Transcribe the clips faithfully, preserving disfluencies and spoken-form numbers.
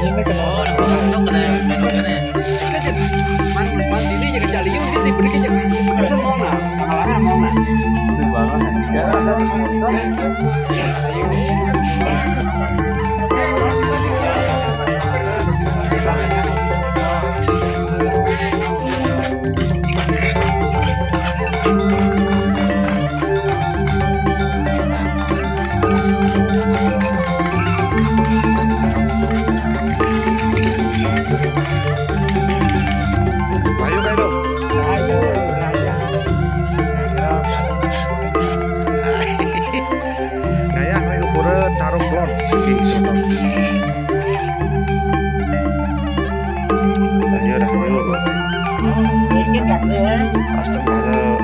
Ini kenapa? Oh, udah masuk ke dalam, masuk ke dalam. Man, man, ini jadi caliu, ini diberi ke jam. Bisa mau nggak? Tanggalangan mau nggak? Itu banget. Ya, ada semua. Ayo, ayo. Ayo, ayo. Kayak reng pura taruh plot. Oke, stop. Dah yuk, dah yuk. Miskin kan, ya? Astagfirullah.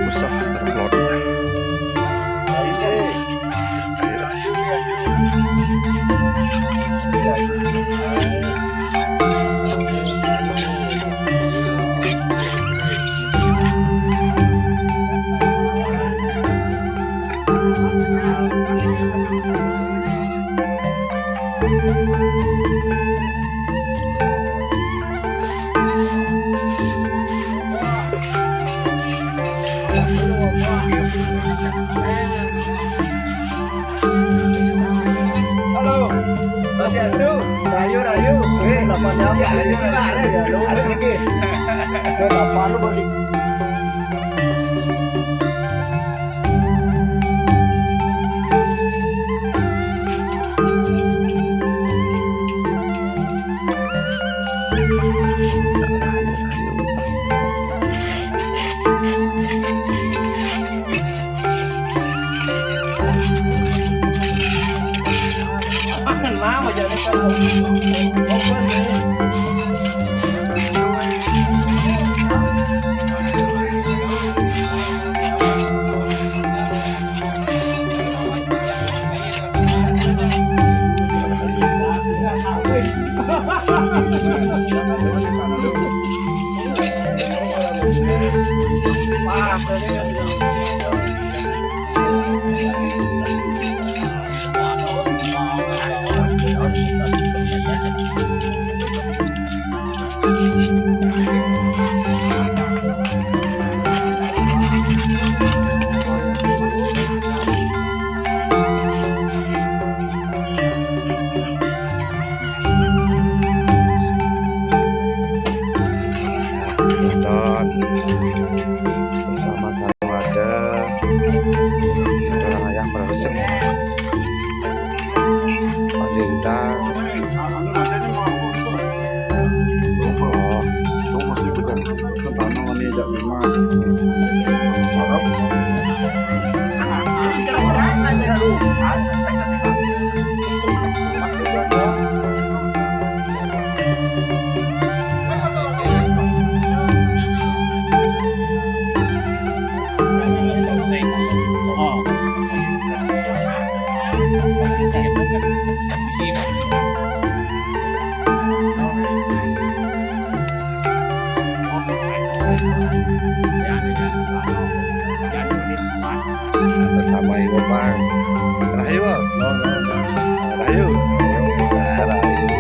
Susah terplot. Halo. Swastiastu. Rahayu, rahayu. Eh, lapan jam. Ya, ada di mana? Ya, lu ada dikit. Saya lapan lu balik. Nonton bersama sarung ada orang ayah meresep. Panggil kita. Oh, itu masih bukan. Pertama ini tidak memang. Harap. Bersama Ibu Bang. Rahayu, Bang. Rahayu. Rahayu.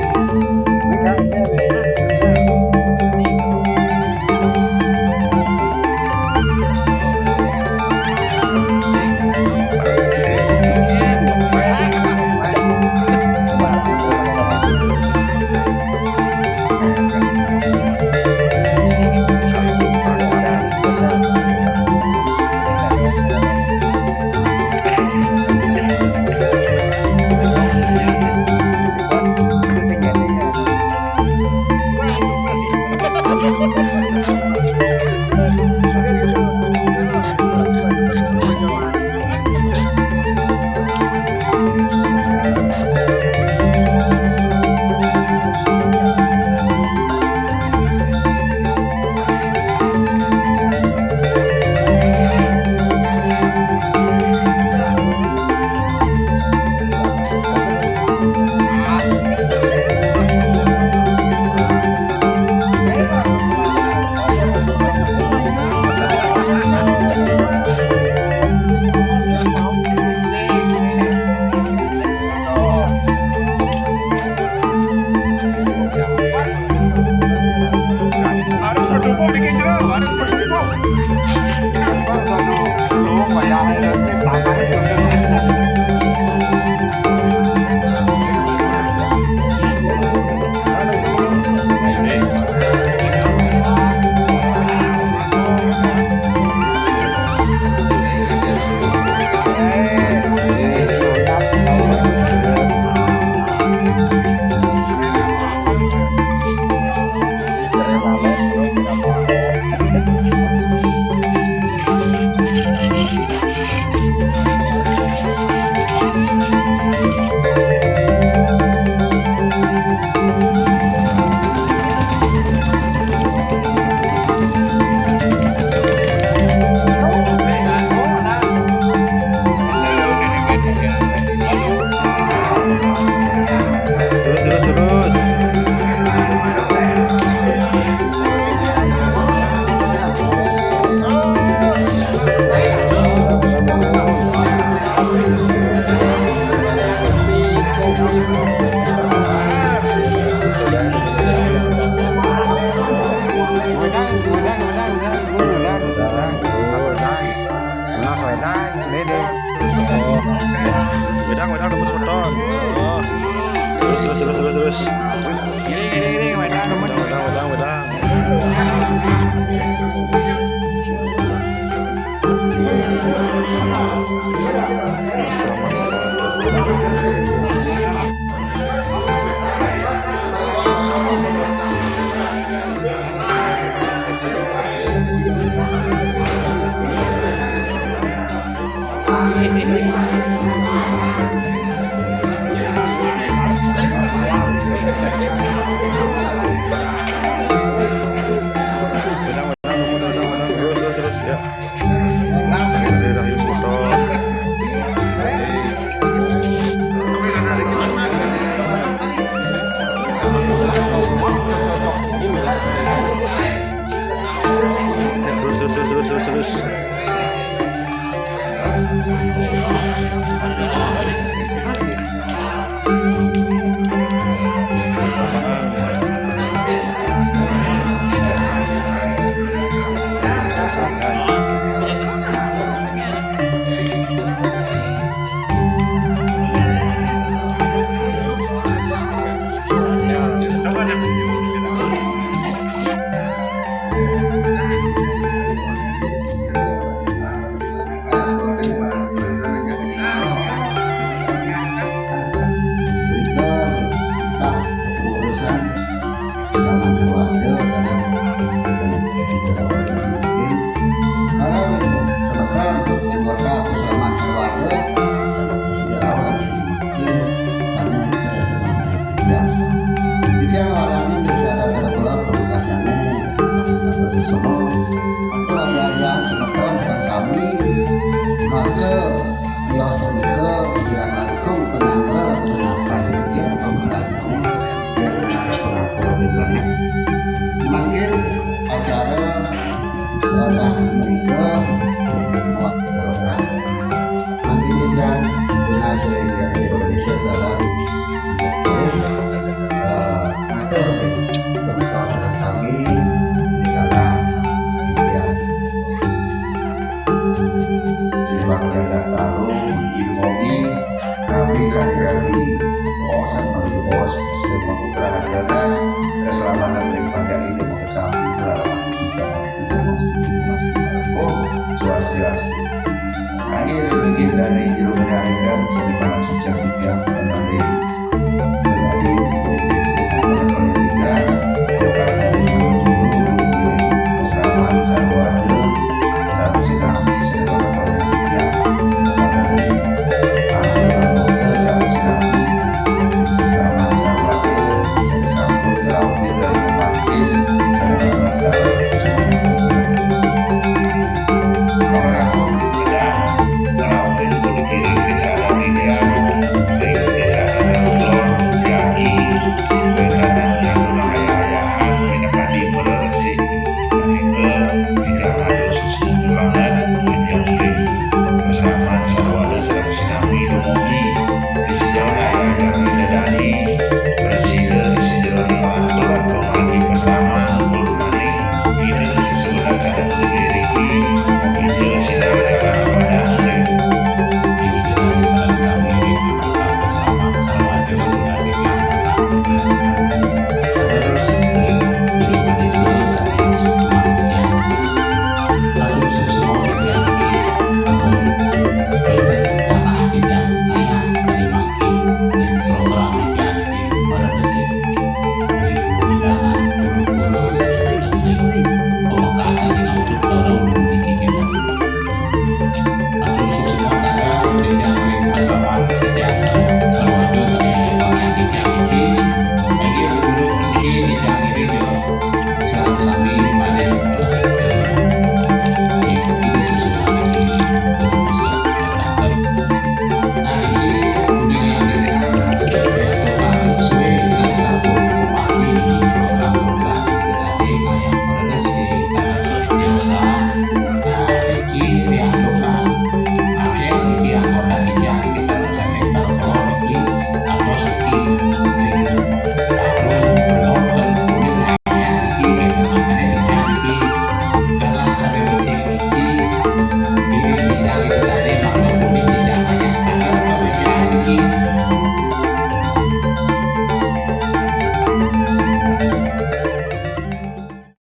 Wedang, wedang, tembus beton. Oh. Terus, terus, terus, terus, terus. Ini, ini, ini, wedang, wedang, wedang, wedang. Terus, terus, terus, terus, terus, terus. Berita tentang kepengurusan zaman keluarga dan kalau sementara untuk anggota keselamatan keluarga tidak awal mungkin hanya pada semangat. Ya. Jadi yang awalnya bisa ada terbelah komunikasinya atau semua atau ada yang sementara dengan sami maka Tios punika kirang langkung penyangga penyangga yang pemberasnya yang penyangga penampung. Mangkin acara wadah menika buat program. Mangkin dan Dinas Lingkungan Indonesia dalam eh, atur kebetulan kami di dalam ya. Sri Bhaktian Gataru, Ibu Mogi, kami sadaya di Posan menuju Pos, Sri Putra Hajana, keselamatan dari pajak ini mengesamping dalam Swastiastu. Kami rezeki dari jero penyarikan, seni pangan suci tiang